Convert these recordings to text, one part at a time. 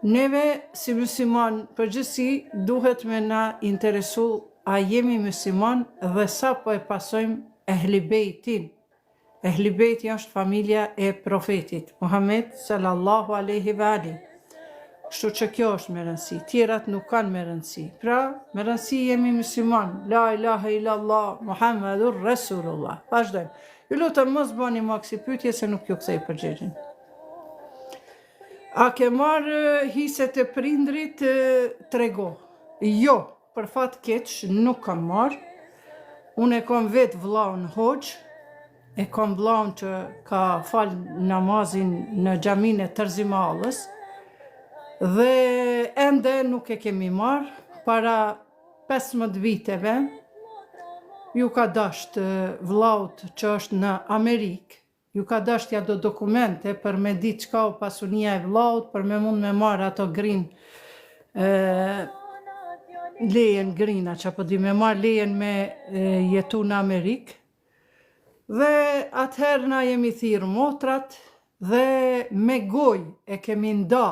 Neve si musliman përgjithësi duhet me na interesu a jemi musliman dhe sa po e pasojmë Ehli Bejtin. Ehli Bejti është familja e Profetit, Muhammed sallallahu alejhi ve alih. Kështu që kjo është me rëndësi, tjerat nuk kanë me rëndësi. Pra, me rëndësi jemi musliman, la ilahe illallah, Muhammedur Resulullah. Vazhdojmë. Ju lutem mos bëni më kësi pyetje se nuk ju kthej përgjigjen. A ke marrë hiset e prindrit trego? Jo, për fat keq nuk kam marrë. Unë e kam vetë vllaun hoxhë, e kam vllaun që ka fal namazin në xhaminë e Tërzimallës dhe ende nuk e kemi marrë para 15 viteve ju ka dashtë vllaut që është në Amerikë Ju ka dasht ja do dokumente për me dit çka o pasunia e vllaut për me mund me marr ato green lejen green a ça po di me marr lejen me jetu në Amerikë dhe atëherë na jemi thirr motrat dhe me gojë e kemi nda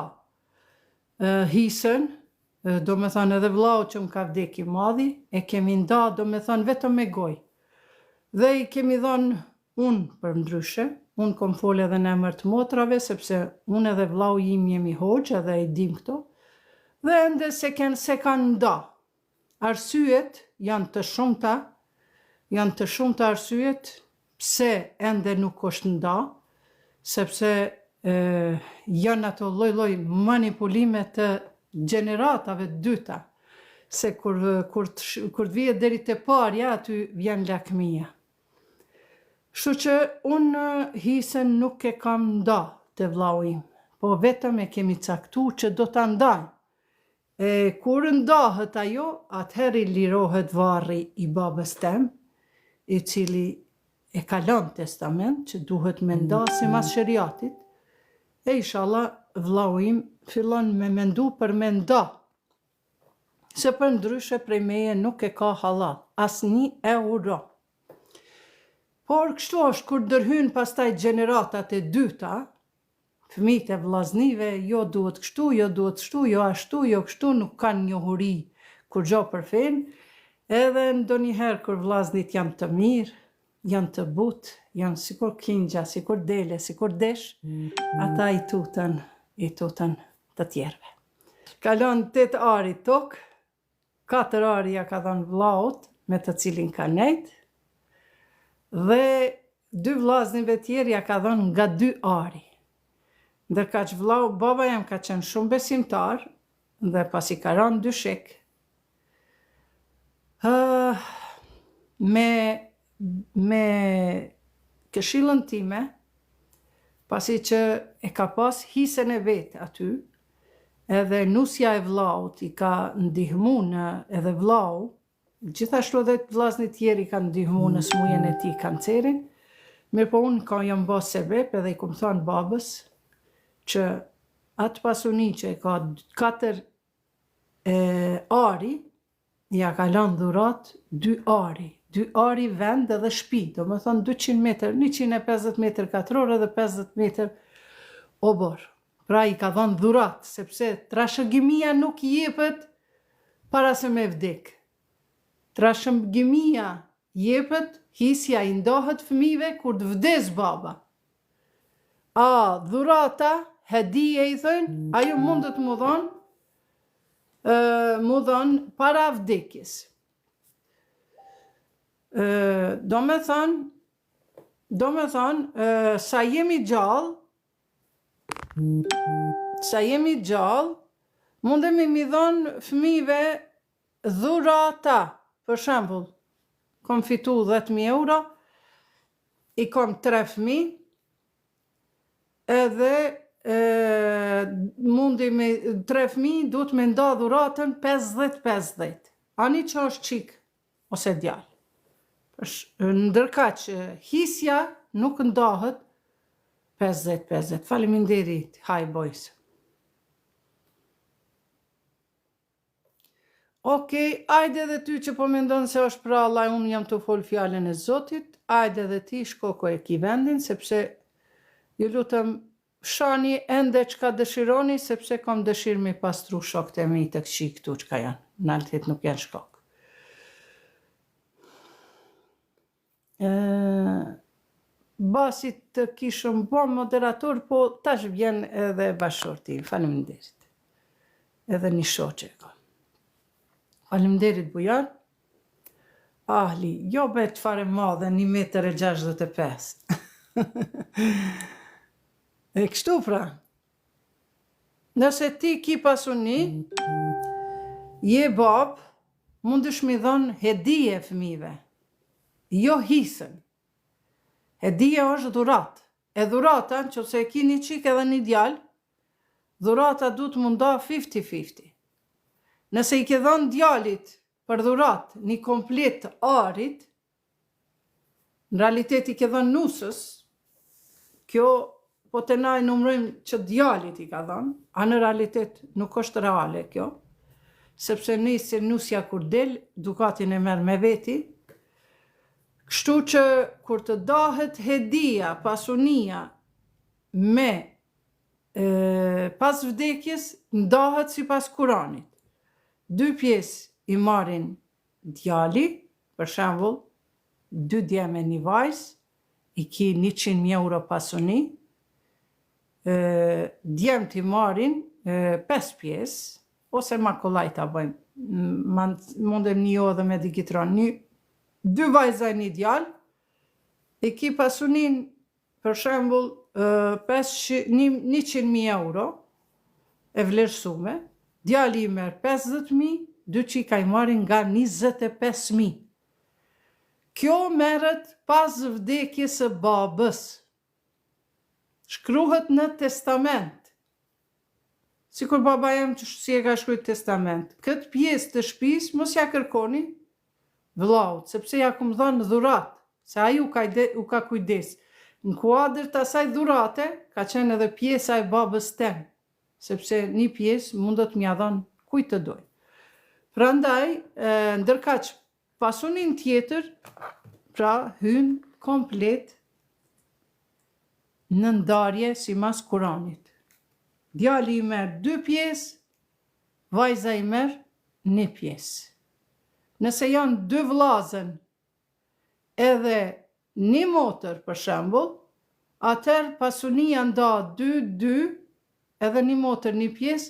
hisen domethanë edhe vllau që më ka vdek i madhi e kemi nda domethanë vetëm me gojë dhe i kemi dhanë Unë, përndryshe, unë kom fol edhe në emër të motrave, sepse unë edhe vllau im jemi hoxhë edhe i dim këto, dhe ende s'e ken s'e kanë nda. Arsyet janë të shumta, janë të shumta arsyet pse ende nuk është nda, sepse janë ato lloj lloj manipulime të gjeneratave të dyta, se kur kur të kur të vihet deri te parja aty vjen lakmia. Kështu që unë hisen nuk e kam nda te vllau im, po vetëm e kemi caktu që do ta ndajmë. E kur ndahet ajo, atëherë i lirohet varri i babës tem, i cili e ka lënë testament që duhet me nda simas sheriatit, e ishalla vllau im fillon me mendu për me nda se përndryshe prej meje nuk e ka hallall, as një euro. Por kështu është kur ndërhyjnë pastaj gjeneratat e dyta, fëmijët e vllaznive, jo duhet kështu, jo duhet kështu, jo ashtu, jo kështu, nuk kanë njohuri kurgjo për fenë, edhe ndonjëherë kur vllaznit janë të mirë, janë të butë, janë sikur kingja, sikur dele, sikur desh, ata i tuten, i tuten të tjerëve. Ka lënë tetë ari tokë, katër ari ja ka dhënë vllaut me të cilin ka nejt, dhe dy vllaznive tjerë ja ka dhënë nga dy ari. Ndërkaq vllau, baba jem ka qenë shumë besimtar dhe pasi ka ra në dyshek, me me këshillën time, pasi që e ka pas hisen e vet aty, edhe nusja e vllaut i ka ndihmu në edhe vllau, gjithashtu edhe vllaznit tjerë i kanë ndihmu në smujen e tij kancerin, mirëpo unë ka jam bo sebep edhe i kom thanë babës që atë pasuni që e ka katër e ari ja ka lanë dhuratë dy ari, dy ari vend edhe shpi, domethonë 200 metër, 150 metër katror edhe 50 metër oborr. Pra i ka dhanë dhuratë, sepse trashëgimia nuk jepet para se me vdek. Trashëgimia jepet, hisja i ndahet fëmijëve kur të vdes baba. A, dhurata, hedije i thojnë, ajo mundet m'u dhonë, m'u dhonë para vdekjes. Domethonë, domethonë, sa jemi gjallë, sa jemi gjallë, mundemi m'i dhonë fëmijëve dhurata, për shembull, kom fitu 10.000 euro, i kom tre fëmijë, edhe e, mundi me tre fëmijë duhet me nda dhuratën 50-50. Ani që është çikë ose djalë. Ndërkaq hisja nuk ndahet 50-50. Faleminderit, hi boys. Ok, ajde dhe ty që po mendon se është pralla e unë jam tu fol fjalën e Zotit, ajde dhe ti shko ku e ki vendin, sepse ju lutem. Shani ende çka dëshironi sepse kam dëshirë me i pastru shokët e mi të këqij këtu çka janë, në realitet nuk janë shkok. Basi të kishëm bo moderator, po tash vjen edhe bashkëshorti im. Faleminderit. Edhe një shoqe e kam. Faleminderit Bujar. Ahli, jo be çfarë e madhe, 1 metër e 65. e kështu pra. Nëse ti ki pasuni, je babë, mundesh mi dhonë hedije fëmijëve, jo hisën. Hedije është dhuratë. E dhurata, në qoftë se e ki një çikë edhe një djalë, dhurata duhet m'u nda 50-50. Nëse i ke dhënë djalit për dhuratë një komplet të arit, në realitet i ke dhënë nusës, kjo po te na e numërojmë që djalit i ka dhënë, a në realitet nuk është reale kjo, sepse nëse nusja kur del, dukatin e merr me veti, kështu që kur të dahet hedia, pasunia me e, pas vdekjes, ndahet sipas Kuranit. Dy pjesë i marrin djali, për shembull, dy djem e një vajzë, i ki 100.000 euro pasuni, djemt i marrin 5 pjesë, ose ma kollaj ta bëjmë, mundem një jo edhe me Digitron, një, dy vajza e një djalë, i ki pasunin Për shembull, 100.000 euro e vlerësume, djali i merr 50.000, dy çika i marrin nga 25.000. Kjo merret pas vdekjes së babës. Shkruhet në testament. Sikur baba jem që si e ka shkrujt testament. Këtë pjesë të shpisë mos ja kërkoni vëllaut, sepse ja kum dhënë dhuratë, se ai u ka u ka kujdes. Në kuadër të asaj dhurate ka qenë edhe pjesa e babës tem, sepse një pjesë mundet m'ja dhënë kujt të dojë. Prandaj, ndërkaq pasunin tjetër, pra hyn komplet në ndarje simas Kuranit. Djali i merr dy pjesë, vajza i merr një pjesë. Nëse janë dy vllazën edhe një motër për shembull, atëherë pasunia ndahet dy, dy, edhe një motër një pjesë,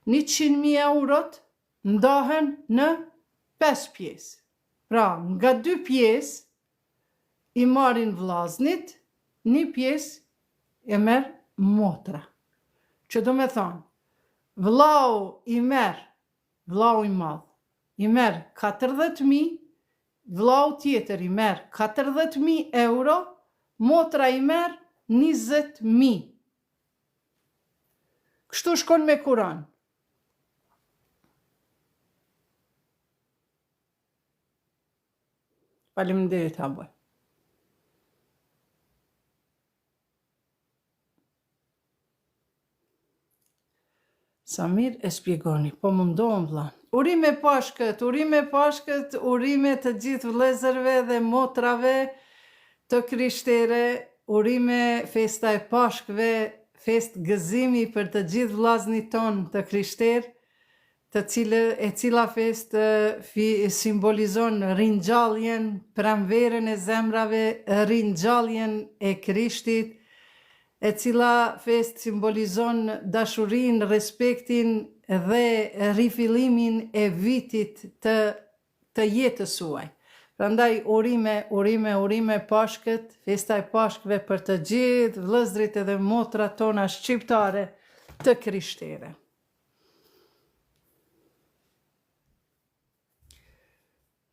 100.000 eurot ndahen në 5 pjesë. Pra, nga dy pjesë i marrin vllaznit, një pjesë e merr motra. Që do me thonë, vllau i merr, vllau i madh, i merr 40.000, vllau tjetër i merr 40.000 euro, motra i merr 20.000. Kështu shkon me Kuran. Faleminderit Haboj. Sa mirë e spjegoni, po mundohem vlla. Urime Pashkët, urime Pashkët, urime të gjithë vëllezërve dhe motrave të krishtere, urime festa e Pashkëve, festë gëzimi për të gjithë vllaznit tonë të krishterë, të cilë, e cila festë fi, simbolizon ringjalljen, pranverën e zemrave, ringjalljen e Krishtit, e cila festë simbolizon dashurinë, respektin dhe rifillimin e vitit të të jetës suaj. Prandaj urime, urime, urime Pashkët, festa e Pashkëve për të gjithë vëllezërit edhe motrat tona shqiptare të krishtere.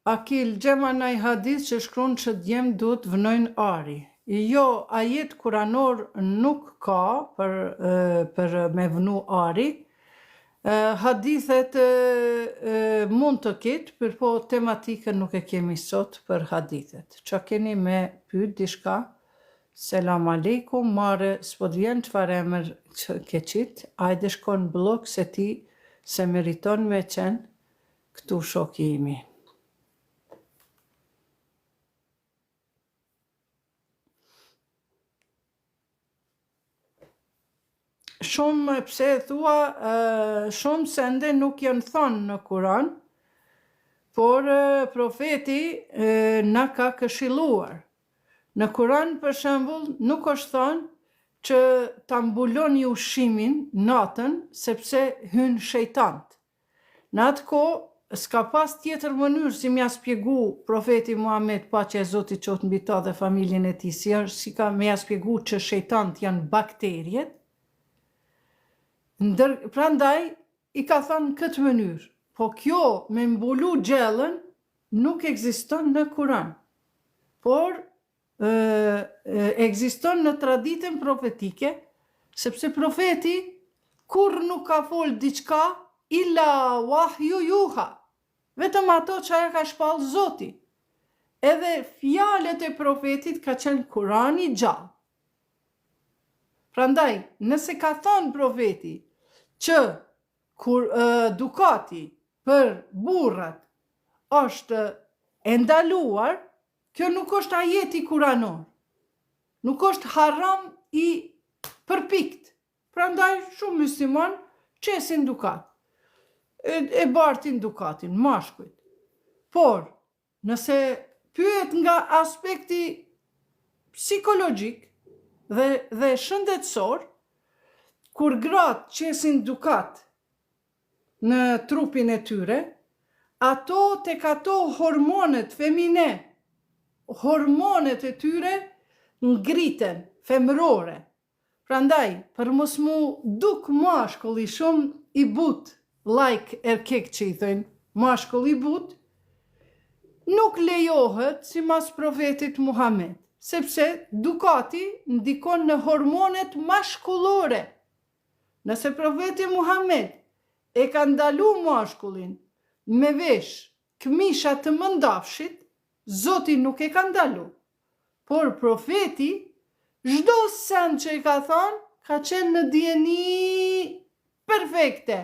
Akil, gjema naj hadith që shkrun që djemt duhet vnojnë ari. Jo, ajet kuranor nuk ka për për me vnu ari. Hadithet mund të ketë, mirëpo tematikën nuk e kemi sot për hadithet. Ça keni me pyet diçka? Selam alejkum, mare s'po të vjen çfarë emër që ke qit, ajde shko në bllok se ti se meriton me qenë këtu shoki imi. Shumë pse e thua shumë sende nuk janë thonë në Kuran, por profeti na ka këshilluar. Në Kuran për shembull nuk është thonë që ta mbuloni ushqimin natën sepse hynë shejtant. Në atë kohë s'ka pas tjetër mënyrë si m'ja spjegu profeti Muhamed paqja e Zotit qoftë mbi ta dhe familjen e tij si është si ka me ja spjegu që shejtant janë bakteriet ndër prandaj i ka thënë në këtë mënyrë po kjo me mbulu gjellën nuk ekziston në Kuran por ekziston në traditën profetike, sepse profeti kurrë nuk ka fol diçka illa wahyu yuha, vetëm ato që ja ka shpall Zoti. Edhe fjalët e profetit ka qenë Kurani gjallë. Prandaj, nëse ka thonë profeti që kur dukati për burrat është e ndaluar, Kjo nuk është ajeti kuranor. Nuk është haram i përpikt. Prandaj shumë mysliman qesin dukat. E, e bartin dukatin, mashkujt. Por, nëse pyet nga aspekti psikologjik dhe, dhe shëndetësor, kur gratë qesin dukat në trupin e tyre, ato tek ato hormonet femine, hormonet e tyre ngriten, femërore. Prandaj, për mos mu duk mashkulli shumë i butë, like erkek që i thojnë, mashkull i butë, nuk lejohet simas profetit Muhamed, sepse dukati ndikon në hormonet mashkullore. Nëse profeti Muhamed e ka ndalu mashkullin me vesh këmisha të mëndafshit, Zoti nuk e ka ndalu. Por profeti çdo send që e ka thanë ka qenë në dijeni perfekte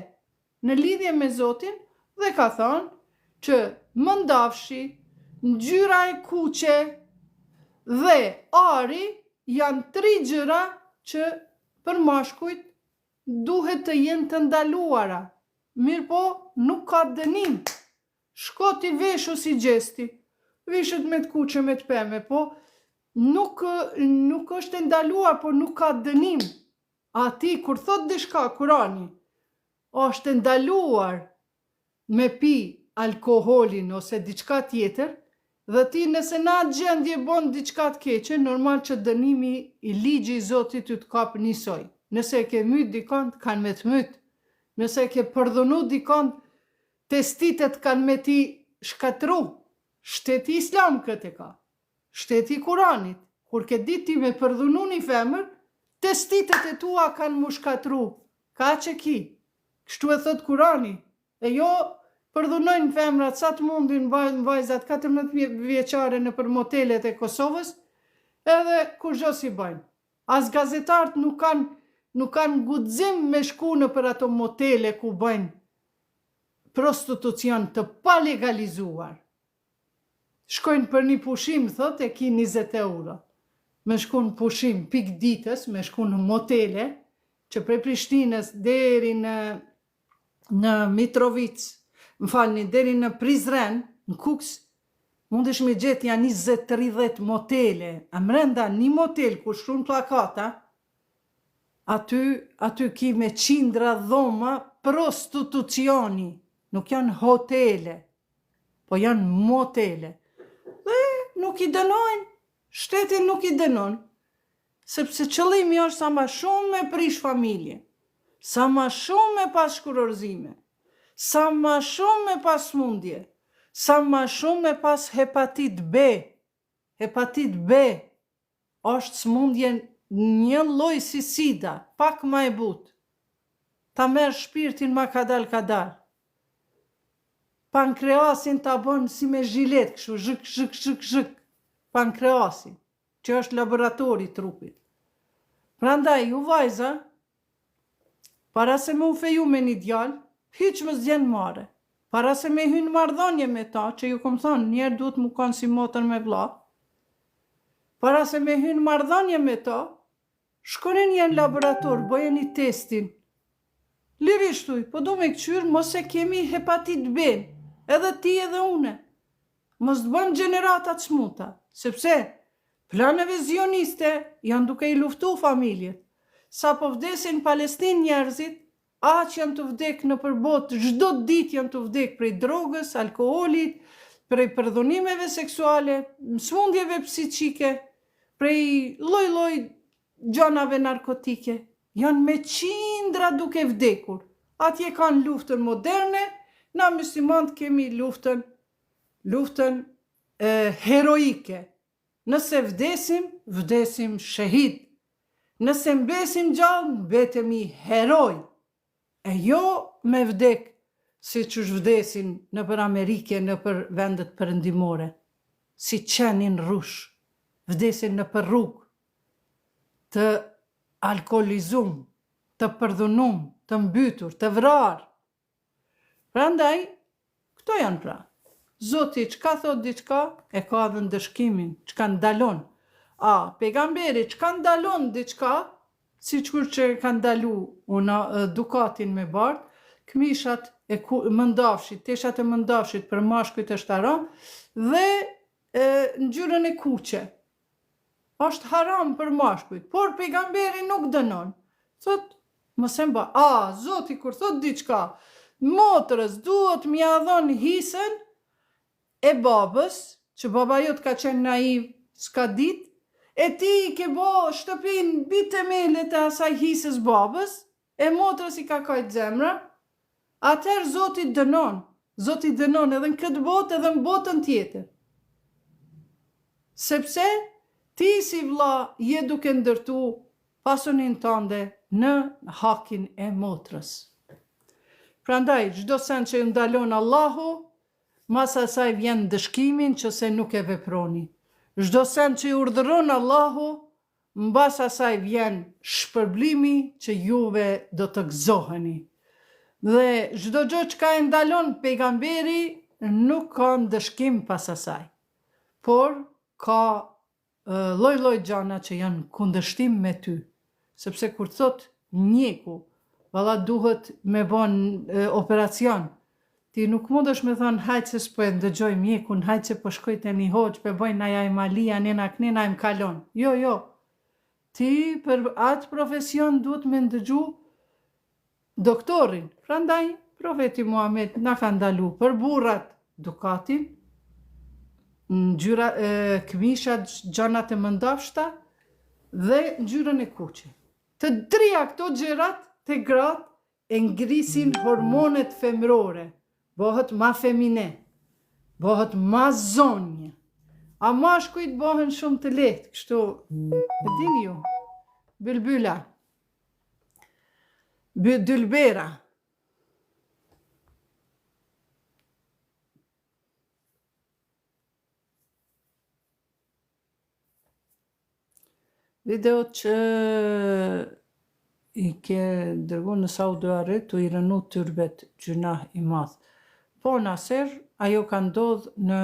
në lidhje me Zotin dhe ka thanë që mëndafshi, ngjyra e kuqe dhe ari janë tri gjëra që për mashkujt duhet të jenë të ndaluara, mirëpo nuk ka dënim. Shko ti veshu si Gjesti, vishet me të kuqe me të peme, po nuk nuk është e ndaluar, por nuk ka dënim. A ti kur thot diçka Kurani, është e ndaluar me pi alkoholin ose diçka tjetër dhe ti nëse në atë gjendje bon diçka të keqe normal që dënimi i ligji i Zotit ty të kap njësoj nëse e ke myt dikond kanë me të myt nëse e ke përdhunu dikond testitet kanë me t'i shkatru shteti islam këtë e ka shteti i Kuranit kur ke dit ti me përdhunu një femër testitet e tua kanë mu shkatru kaq e ki Kështu e thotë Kurani, e jo përdhunojnë femrat sa të mundin vajzat 14 vjeçare nëpër motelet e Kosovës, edhe kurgjo s'i bajnë. As gazetarët nuk kanë nuk kanë guxim me shku nëpër ato motele ku bëjnë prostitucion të palegalizuar. Shkojnë për një pushim, thot, e ki 20 euro. Me shku në pushim, pik ditës, me shku në motele, që prej Prishtinës deri në në Mitrovicë, më falni, deri në Prizren, në Kukës, mundesh me gjetë ja 20-30 motele, a mrenda një motel ku shkruan pllakata, aty, aty ki me qindra dhoma prostitucioni, nuk janë hotele, po janë motele. Dhe nuk i dënojnë, shteti nuk i dënon, sepse qëllimi është sa ma shumë me prish familje, sa ma shumë me pas shkurorëzime, sa ma shumë me pas smundje, sa ma shumë me pas hepatit B, hepatit B është smundje një lloj si sida, pak ma e butë. Ta merr shpirtin ma kadal kadal. Pankreasin ta bën si me zhilet kështu zhyk zhyk zhyk zhyk pankreasin që është laboratori i trupit. Prandaj ju vajza para se me u feju me një djalë, hiç mos t'vjen marre. Para se me hy në marrëdhënie me ta, që ju kom thonë, njëherë duhet mu kanë si motër me vlla. Para se me hy në marrëdhënie me ta, Shkoni një në laborator, bëjeni testin. Lirisht thuj, po du me këqyrë, mos e kemi hepatit B, edhe ti edhe une. Mos të bëjmë gjenerata të smuta, sepse planeve zioniste janë duke i luftu familjet. Sa po vdesin në Palestinë njerëzit, aq janë tu vdek nëpër botë, çdo ditë janë tu vdek prej drogës, alkoolit, prej përdhunimeve seksuale, sëmundjeve psiqike, prej lloj-lloj gjanave narkotike. Janë me qindra duke vdekur. Atje kanë luftën moderne, na myslimant kemi luftën luftën e, heroike. Nëse vdesim, vdesim shehid. Nëse mbesim gjallë, mbetemi heroj. E jo me vdek si qysh vdesin nëpër Amerike, nëpër vendet perëndimore, si qeni n'rrush, vdesin nëpër rrugë, të alkoolizum, të përdhunum, të mbytur, të vrarë. Prandaj, këto janë pra. Zoti çka thot diçka, e ka edhe ndëshkimin, çka ndalon. A, pejgamberi çka ndalon diçka, sikur që ka ndalu una, dukatin me bart, këmishat e ku, mëndafshit, teshat e mëndafshit për mashkujt është haram, dhe e, ngjyrën e kuqe. Është haram për mashkujt, por pejgamberi nuk dënon. Thot, mos e mba. A, Zoti kur thot diçka, motrës duhet m'ia dhon hisën e babës, që baba jot ka qenë naiv, s'ka dit, e ti i ke bo shtëpinë mbi temelet e asaj hisës babës, e motrës i ka kajt zemra, atëherë Zoti dënon, Zoti dënon edhe në këtë botë edhe në botën tjetër. Sepse ti si vlla je duke ndërtu pasuninë tande në hakin e motrës. Prandaj çdo send që ju ndalon Allahu, mas asaj vjen ndëshkimi nëse nuk e veproni. Çdo send që ju urdhëron Allahu, Mbas asaj vjen shpërblimi që juve do të gëzoheni. Dhe çdo gjë çka e ndalon Pejgamberi nuk ka ndëshkim pas asaj. Por ka lloj lloj gjana që janë në kundërshtim me ty. Sepse kur thotë mjeku, valla duhet me bo operacion, ti nuk mundesh me thonë hajt se s'po e ndëgjoj mjekun, hajt se po shkoj te një hoxhë, pe bëj naj ajmalia, nena knena e m'kalon. Jo, jo. Ti për atë profesion duhet me ndëgju doktorin. Prandaj, profeti Muhammed na ka ndalu për burrat dukatin, ngjyra e, këmishat, gjanat e mëndafshta dhe ngjyrën e kuqe. Të tria këto gjërat te gratë e ngrisin hormonet femërore, bëhet ma femine, bëhet ma zonjë. A mashkujt bëhen shumë të lehtë, kështu, e dini ju, bylbyla, dylbera. Videot që i ke dërgu në Saudi Arabi tu i rrënu tyrbet gjynah i madh. Po Naser, ajo ka ndodh në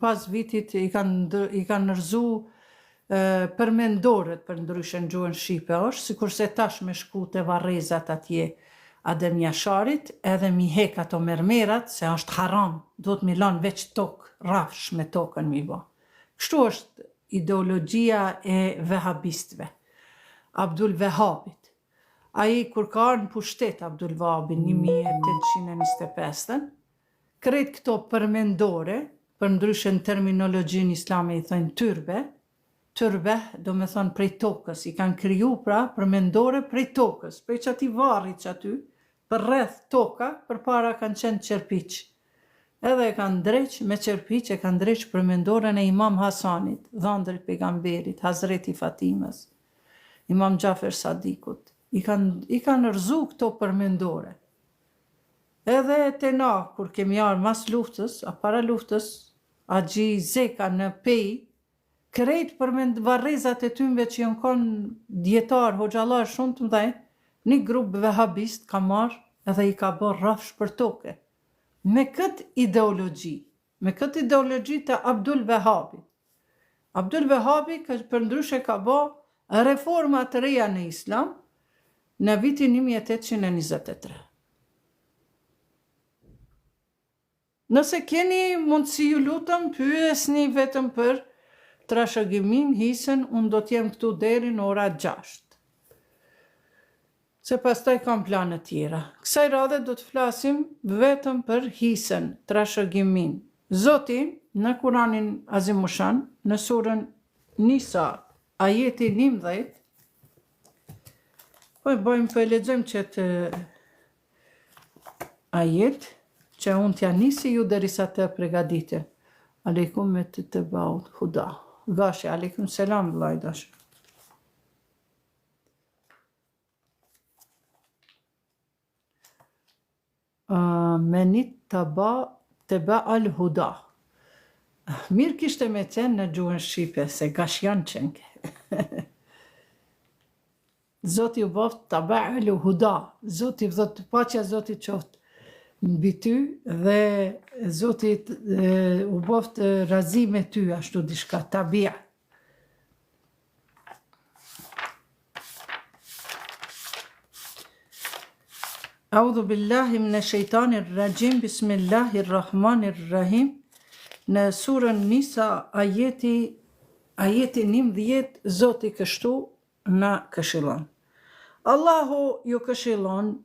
pas vitit i kanë i kanë rrëzu përmendoret përndryshe në gjuhën shqipe është, sikurse tash me shku te varrezat atje Adem Jasharit edhe mi hek ato mermerat se është haram, duhet mi lan veç tokë, rrafsh me tokën mi bo. Kështu është ideologjia e vehabistëve. Abdul Vehabit. Ai kur ka ardhur në pushtet Abdul Vehabi 1825-ën, krejt këto përmendore, përndryshe në terminologjinë islame i thojnë tyrbe, tyrbeh do me thonë prej tokës, i kanë kriju pra përmendore prej tokës, prej qatij varrit qaty, përreth toka, përpara kanë qenë qerpiç. Edhe e kanë ndreq me qerpiç e kanë ndreq përmendoren e Imam Hasanit, dhëndrit pejgamberit, Hazreti Fatimës, Imam Xhafer Sadikut. I kanë i kanë rrëzu këto përmendore. Edhe te na kur kemi ardhë mas luftës, a para luftës, Haxhi Zeka në Pejë, Krejt përmend varrezat e tymve që jon kon dijetar hoxhallar shumë të mdhej, ni grup vehabist ka marr edhe i ka bo rrafsh për toke. Me kët ideologji, me kët ideologji të Abdul Vehabit. Abdul Vehabi përndryshe ka bo Reforma të reja në Islam në vitin 1823. Nëse keni mundësi ju lutem pyesni vetëm për trashëgiminë, hisen, unë do të jem këtu deri në ora 6. Se pastaj kam plane tjera. Kësaj radhe do të flasim vetëm për hisen, trashëgiminë. Zoti në Kuranin Azimushan, në surën Nisa, ajeti 11, po e bëjmë, po e lexojmë qëtë ajet, që unë t'ja nisi ju derisa të pregadite. Alejkum me të të baut huda. Gashi, alejkum selam, vëllai dashur. Menittaba teba al huda. Mirë kishte me qenë në gjuhën shqipe, se gashjan qenke. Zoti u boftë taba al huda. Zoti thot paqja Zotit qoftë mbi ty dhe Zoti u boftë razi me ty ashtu diçka tabia. Audhu billahi mine shejtanir raxhim Bismillahir Rahmanir Rahim Në surën Nisa ajeti ajeti 11 Zoti kështu na këshillon. Allahu ju këshillon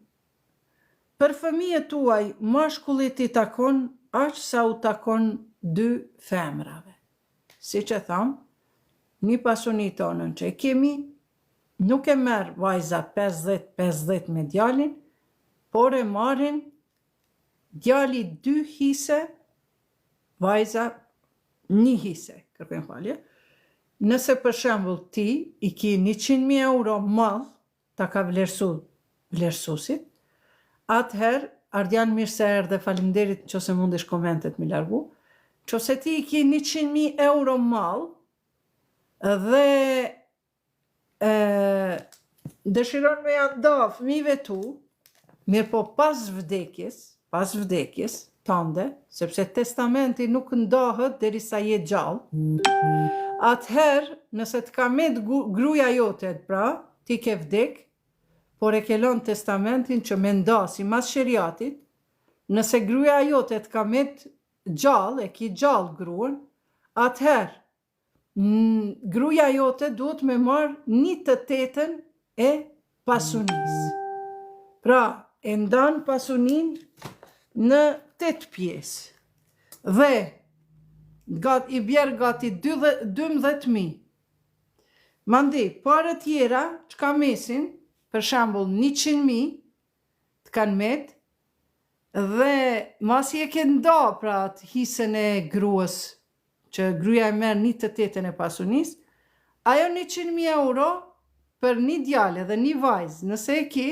për fëmijët tuaj mashkullit i takon aq sa u takon dy femrave. Siç e thamë, një pasuni tonën që e kemi, nuk e merr vajza 50-50 me djalin, por e marrin djali dy hise, vajza një hise, kërkojmë falje. Nëse për shembull ti i ki 100.000 euro mall, ta ka vlerësu vlerësusit, atëherë Ardian mirë se erdhe faleminderit nëse mundesh komentet mi largu, nëse ti i ki 100.000 euro mall dhe e, dëshiron me ja nda fëmijëve tu, mirëpo pas vdekjes, pas vdekjes tande, sepse testamenti nuk ndahet derisa je gjallë, atëherë, nëse të ka met gruaja jote, pra, ti ke vdek, por e ke lënë testamentin që me nda simas sheriatit, nëse gruaja jote të ka met gjallë, e ki gjallë gruan, atëherë gruaja jote duhet me marrë një të tetën e pasunisë. Pra, e ndan pasuninë në tetë pjesë. Dhe, gat, i bjer gati 12.000. Mandej, pare tjera, çka mesin, për shembull 100.000, të kanë met, dhe masi e ke nda, pra, atë hisën e gruës, që gruaja e merr një të tetën e pasunisë, ajo 100.000 euro për një djalë dhe një vajzë, nëse e ki,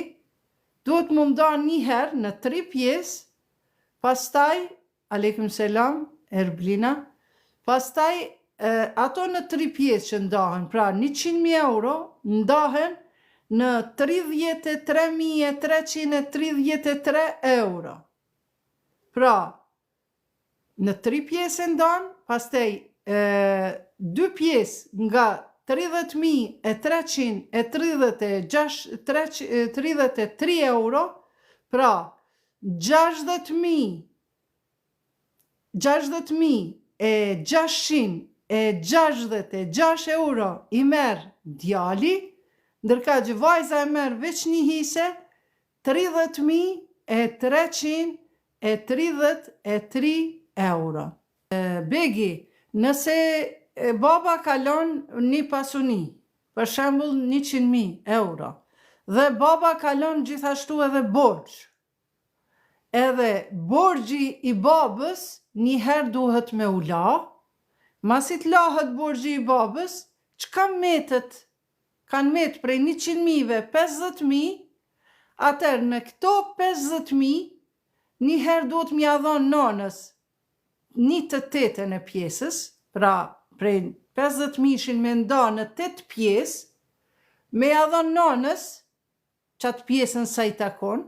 duhet m'u nda një herë në tri pjesë, pastaj, alejkum selam, Erblina, pastaj ato në tri pjesë që ndahen, pra 100.000 euro ndahen në 33.333 euro. Pra, në tri pjesë e ndan, pastaj dy pjesë nga 30.333 euro, pra 60.000 60.666 euro i merr djali, ndërkaq vajza e merr veç një hise 30.333 euro. Begi, nëse baba ka lënë një pasuni, për shembull 100.000 euro, dhe baba ka lënë gjithashtu edhe borxh, Edhe borxhi i babës një herë duhet me u la, masi të lahet borxhi i babës, çka metet, kanë met prej 100 mijëve 50 mijë, atëherë në këto 50 mijë, një herë duhet m'ia dhonë nanës një të tetën e pjesës, pra prej 50 mijëshin me nda në 8 pjesë, me ia dhonë nanës qatë pjesën sa i takon,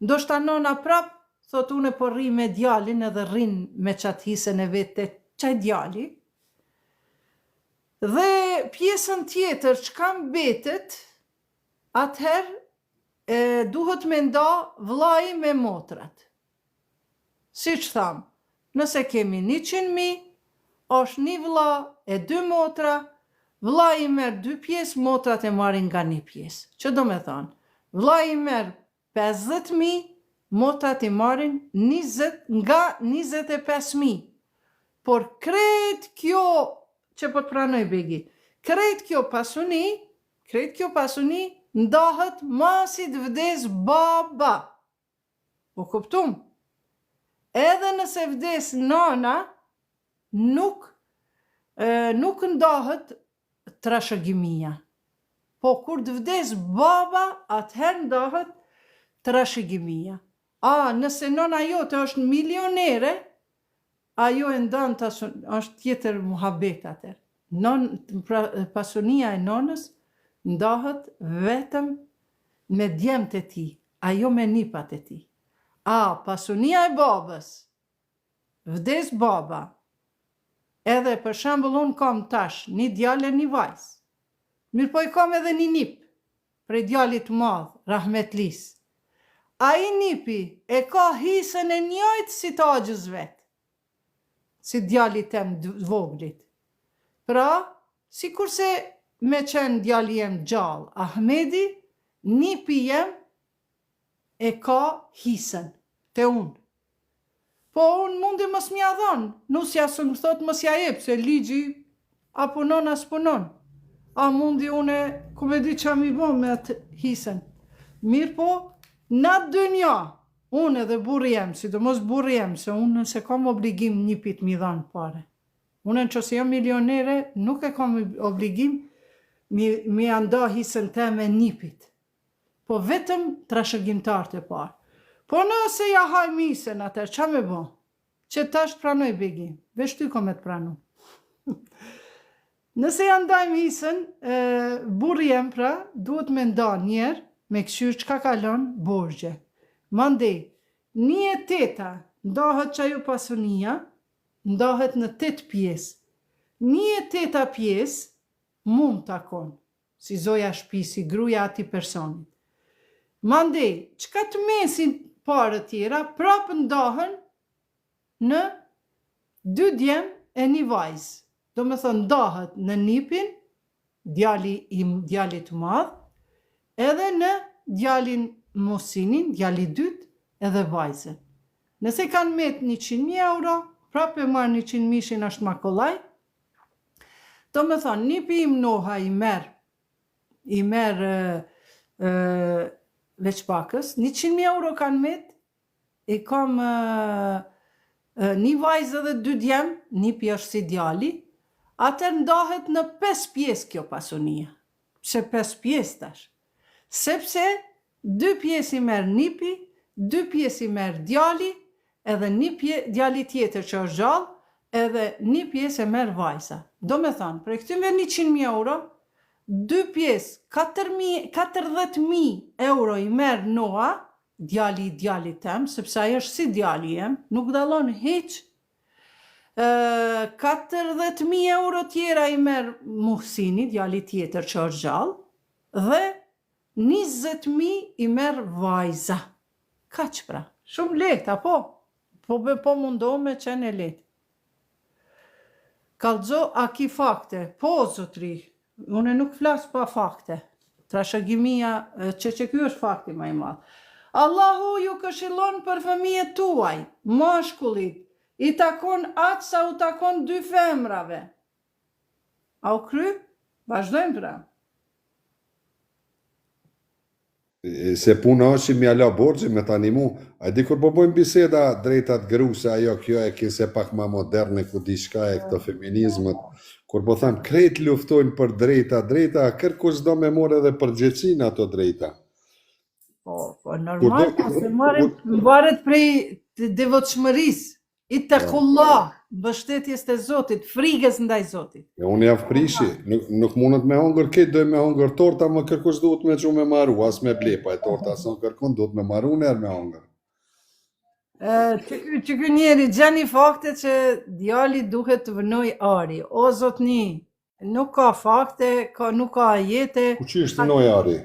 ndoshta nona prap thot une po rri me djalin edhe rrin me qatë hisën e vet te qaj djali. Dhe pjesën tjetër çka mbetet, atëherë e, duhet me nda vllai me motrat. Siç thamë, nëse kemi 100.000, është një vlla e dy motra, vllai i merr dy pjesë, motrat e marrin nga një pjesë. Që do me thonë, vllai i merr 50.000, motrat i marrin 20, nga 25.000. Por krejt kjo, që po të pranoj Begi, krejt kjo pasuni, krejt kjo pasuni ndahet masi të vdes baba. U kuptum? Edhe nëse vdes nana, nuk e, nuk ndahet trashëgimia. Po kur të vdes baba, atëherë ndahet trashëgimia. A, nëse nona jote është milionere, ajo e ndan ta, është tjetër muhabet atëherë. Non, pra, pasunia e nonës ndahet vetëm me djemtë e tij, ajo me nipat e tij. A, pasunia e babës, vdes baba, edhe për shembull unë kam tash një djalë e një vajzë. Mirë po i kam edhe një nip, prej djalit të madh, rahmetlis. Ai nipi e ka hisën e njëjtë si të axhës vet, si djalit tem të voglit. Pra, sikurse me qenë djali jem gjallë, Ahmedi, nipi jem e ka hisën te unë. Po unë mundi mos m'ja dhon, nusja s'më thot mos ja jep, se ligji a punon a s'punon. A mundi une, ku me di qa mi bo me atë hisën. Mirë po, në atë dynja, unë edhe burri jem, sidomos burri jem, se unë nëse kam obligim nipit mi dhanë pare. Unë në qëse jam milionere, nuk e kam obligim mi, mi ja nda hisën teme nipit. Po vetëm trashëgimtarët e parë. Po nëse ja hajmë hisën atëherë, qa me bo? Që tash të pranoj Begi, veç ty kom me të pranu. Nëse ja ndajmë hisën, e, burri jem pra, duhet me nda njerë, me këqyrë çka ka lon borxhe. Mandej, një e teta, ndahet që ajo pasunia, ndahet në tetë pjesë. Një e teta pjesë, mu më takon, si zoja shtëpi, si gruaja atij personit. Mandej, çka të mesin parët tjera, prapë ndahen në dy djem e një vajzë. Do me thonë, ndahet në nipin, djali i djalit të madh, edhe në djalin Mosinin, djali i dytë, edhe vajzën. Nëse kanë met 100.000 euro, prapë e marr 100 mijshin është ma kollaj, Do me thonë, nipi im Noha i merr, i merr e, e, veç pakës, 100.000 euro kanë met, i kam e, e, një vajzë dhe dy djem, nipi është si djali, atëherë ndahet në 5 pjesë kjo pasunia. Pse 5 pjesë tash? Sepse dy pjesë i merr nipi, dy pjesë i merr djali, edhe një pje, djali tjetër që është gjallë, edhe një pjesë e merr vajza. Do me thonë, prej këtyre 100.000 euro, dy pjesë, 4.000 40.000 euro i merr Noa, djali i djalit tem, sepse ai është si djali jem, nuk dallon hiç. Ë 40.000 euro tjera i merr Muhsini, djali tjetër që është gjallë, dhe 20.000 i merr vajza. Kaq pra. Shumë lehtë, apo? Po be po mundohem me qenë e lehtë. Kallxo, a ki fakte? Po, zotri, unë nuk flas pa fakte. Trashëgimia, e, që që ky është fakti më i madh. Allahu ju këshillon për fëmijët tuaj, mashkullit, i takon aq sa u takon dy femrave. A u kry? Vazhdojmë pra. E, Se puna është që m'ja la borxhin me ta nimu. A di kur po bojmë biseda drejtat gruse, ajo kjo e kinse pak ma moderne, ku diçka e këto feminizmët. Kur po them krejt luftojnë për drejta, drejta, kërkush do me morë edhe përgjegjësinë ato drejta. Po, po Kur normal, do, po se marrim, varet prej të devotshmërisë. Ittaqullah, mbështetjes të Zotit, frigës ndaj Zotit. E unë jam prishi, nuk, nuk mundet me hongër këtë, doj me hongër torta, më kërkush duhet me qu me maru, as me ble, pa e torta s'on kërkon, duhet me maru nërë me hongër. E, që ky që ky njeri gjeni fakte që djali duhet të vënoj ari. O zotni, Nuk ka fakte, ka, nuk ka ajete. Ku që është vnoj ari?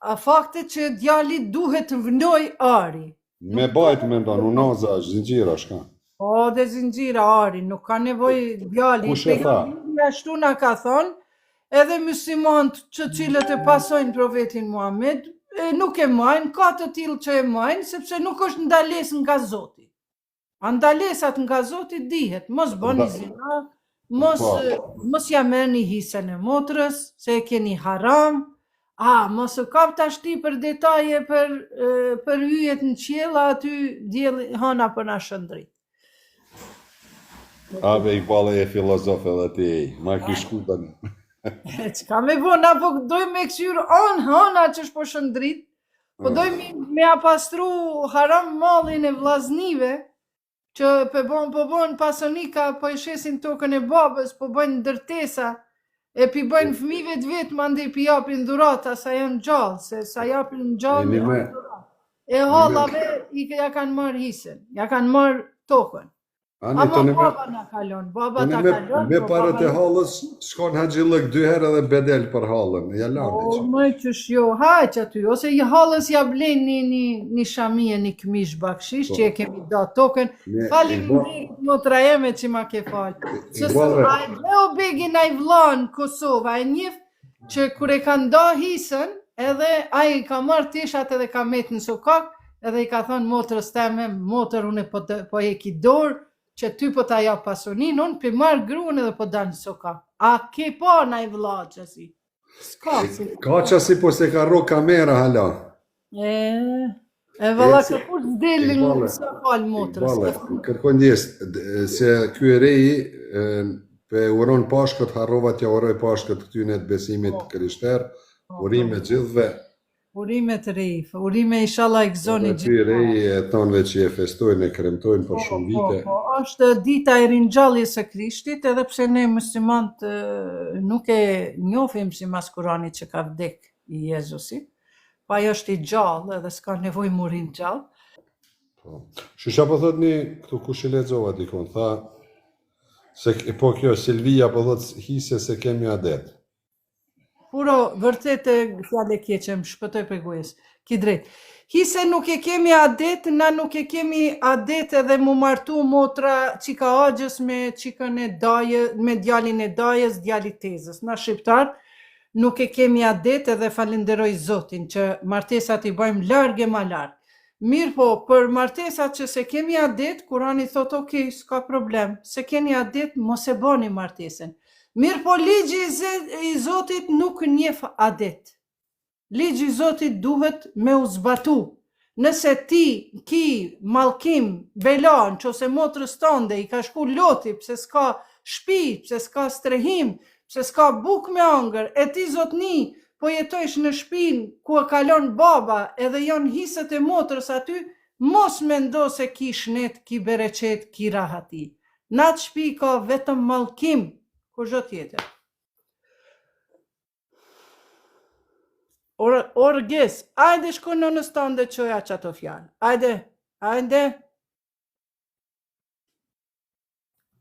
A fakte që djali duhet të vnoj ari. Me bajt mendon, unaza, zinxhira, shka. Po, dhe zinxhira ari, nuk ka nevojë djali. Kush e tha? Pejgamberi ashtu na ka thonë, edhe muslimanët që cilët e pasojnë profetin Muhammed, e, nuk e majnë, ka të tillë që e majnë, sepse nuk është ndalesë nga Zoti. A ndalesat nga Zoti dihet, mos bëni zina, mos Po. mos ja merrni hisen e motrës, se e keni haram. A, mos u kap tashti për detaje për e, për yjet në qiell, aty dielli hana po na shëndrit. A be Ikballe je filozof edhe ti, ma ki shku tani. Çka me bo, na po dojmë me kqyr on hana që është po shëndrit, Po dojmë me a pastru haram mallin e vllaznive që po bon po bon pasonika, po e shesin tokën e babës, po bëjnë ndërtesa e pi bëjnë fëmijëve të vet, mandej pi japin dhurata sa janë gjallë, se sa japin gjallë E, me, e hallave i ja kanë marrë hisen, ja kanë marrë tokën. Ani Ama tani me baba na kalon, baba tani ta me kalon, me po paret baba e hallës shkon haxhillëk dy herë edhe bedel për hallën. Ja lanë Po, diçka. më qysh jo, hajq aty, ose i hallës ja blen një, një, një shamie, një këmish bakshish, Po. që e kemi da tokën. Ne Faleminderit motra eme që ma ke falë. Se së, Ikballe, a e dhe o begi na i vlla në Kosovë, a e njef që kur e kanë da hisën, edhe ai ka marrë teshat edhe ka met në sokak, edhe i ka thënë motrës teme, motër unë po, të, po heki dorë, që ty po ta jap pasunin, unë pi marr gruan edhe po dal në sokak. A ke pa na i vlla që si? S'ka si. ka qasi po se ka rro kamera hala. E, e valla E, se- kërkush s'delin Ikballe, s'ia fal motrës. Ikballe, kërkoj ndjes, se ky e reji e, pe uron Pashkët, harrova t'ja uroj Pashkët këtyne të besimit Po. krishter. Po, Urime gjithëve. Urime të rej, urime inshallah i gëzoni Edhe ty gjithmonë. reji e tonëve që e festojnë e kremtojnë për Po, shumë po, vite. po, është dita e ringjalljes së Krishtit, edhe pse ne muslimanët e, nuk e njohim sipas Kuranit që ka vdek i Jezusi, po ai është i gjallë edhe s'ka nevojë mu ringjall. Po. Shusha po thot një, këtu kush e lexova dikon, tha se po kjo Silvia po thot hise se kemi adet. Puro, vërtet e fjalë e keqe, më shpëtoj prej gojës. Ki drejt. Hise nuk e kemi adet, na nuk e kemi adet edhe mu martu motra çika axhës me çikën e dajë, me djalin e dajës, djalit tezës. Na shqiptar nuk e kemi adet edhe falenderoj Zotin që martesat i bëjmë larg e ma larg. Mirë po, për martesat që se kemi adet, Kurani thot, ok, s'ka problem, se keni adet, mos e bani martesën. Mirë po, ligji i, ze- i Zotit nuk njeh adet. Ligji i Zotit duhet me u zbatu. Nëse ti ki mallkim, bela, nëse motrës tënde i ka shku loti, pse s'ka shtëpi, pse s'ka strehim, pse s'ka bukë me angër, e ti zotni po jetojsh në shtëpinë ku e kalon baba edhe janë hisët e motrës aty, mos mendo se ki shnet, ki bereqet, ki rahati. Në atë shtëpi ka vetëm mallkim, kurrgjë tjetër. Or, Orges, ajde shko nënës tënde çoja qato fjalë. Ajde, ajde.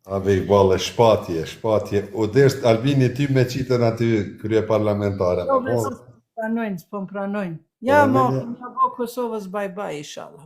A be Ikballe, shpatje, shpatje. U desht Albini ty me qitën aty kryeparlamentare. Jo, Me vetë po. s'po pranojnë, s'po më pranojnë. Ja, Po, ma, ne- ja bo Kosovës bye bye, inshallah.